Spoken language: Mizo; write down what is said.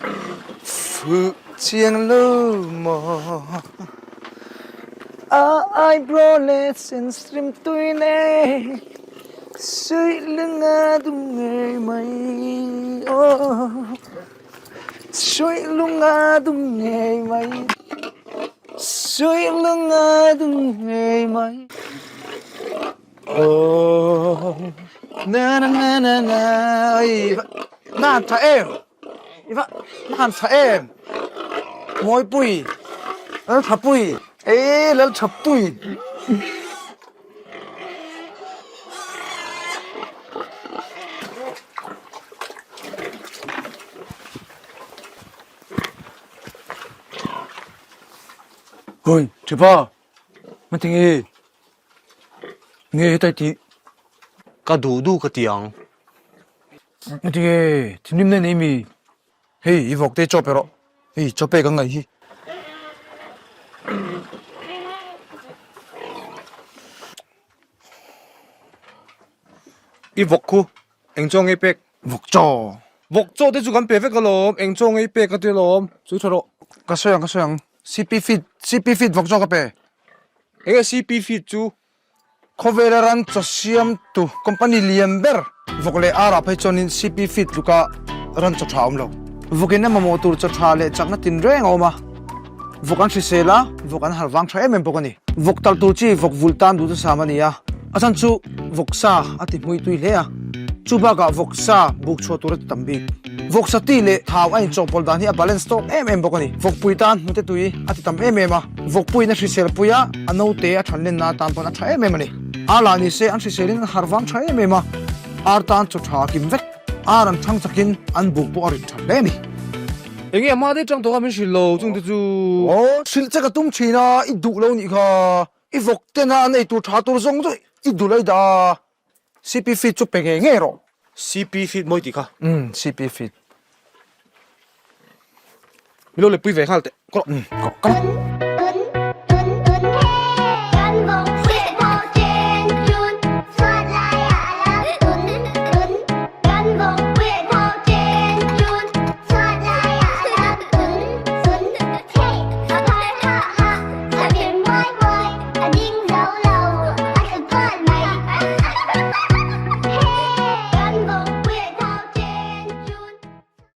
Fuh chiang lo maw A eyebrow leh sen strim tui nei Suih lunga dum ngei mai aw Suih lunga dum ngei mai Suih lunga dum ngei mai aw Na na na na na Na tha em I va han tha em? Mawipui, Lalthapui, ee Lalthapui. Oi, Thipa, matinge nge hetai tih? Ka duh duh ka ti ang. Engtinge thinrim na nei mi? Hei i vawk te chaw pe rawh. Hei chaw pek ang ngaih hi. I vawk khu eng chaw ngei pek? Vawk chaw. Vawk chaw te chu kan pe vek alawm, eng chaw ngei pek a ti alawm. Sawi tha rawh. Ka sawi ang ka sawi ang. CP feed, CP feed vawk chaw ka pe. Enge CP feed chu? Khawvela ran chaw siamtu company lian ber vawk leh ar ah phei chuanin CP Feed tluka ran chaw tha a awm lo. Vawkin a mamawh tur chaw tha leh chakna tinreng a awm a, vawk an hrisel a, vawk an harh vang tha em em bawk a ni. Vawk talh tur chi vawk vulh tan duhthusam a ni a, a chhan chu vawk sa a ti hmui tui hle a, chu bakah vawk sa buk chhuah tur a ti tam bik. Vawk sa ti leh thau a inchawhpawlh dan hi a balance tawk em em bawk a ni. Vawkpui tan hnute tui a ti tam em em a. Vawkpuiin a hrisel pui a, a naute a than lenna atan pawn a tha em em a ni. Ar lah ni se an hriselin an harh vang tha em em a, ar tan chaw tha a kim vek. Ar an thang chakin an buk pawh a rit tha hle a ni. Enge a hma daih tang tawh kha min hrilh lo chung te chu. Aw, hrilh che ka tum thin a, i duh lo nih kha. I vawk tena an ei tur tha tur zawng chu i duh lo i dah a. CP feed chu pe ngei ngei rawh. CP feed mawi tih kha. Umm CP feed. Min lo lepui ve nghal teh. Kawh. Umm kawh kal.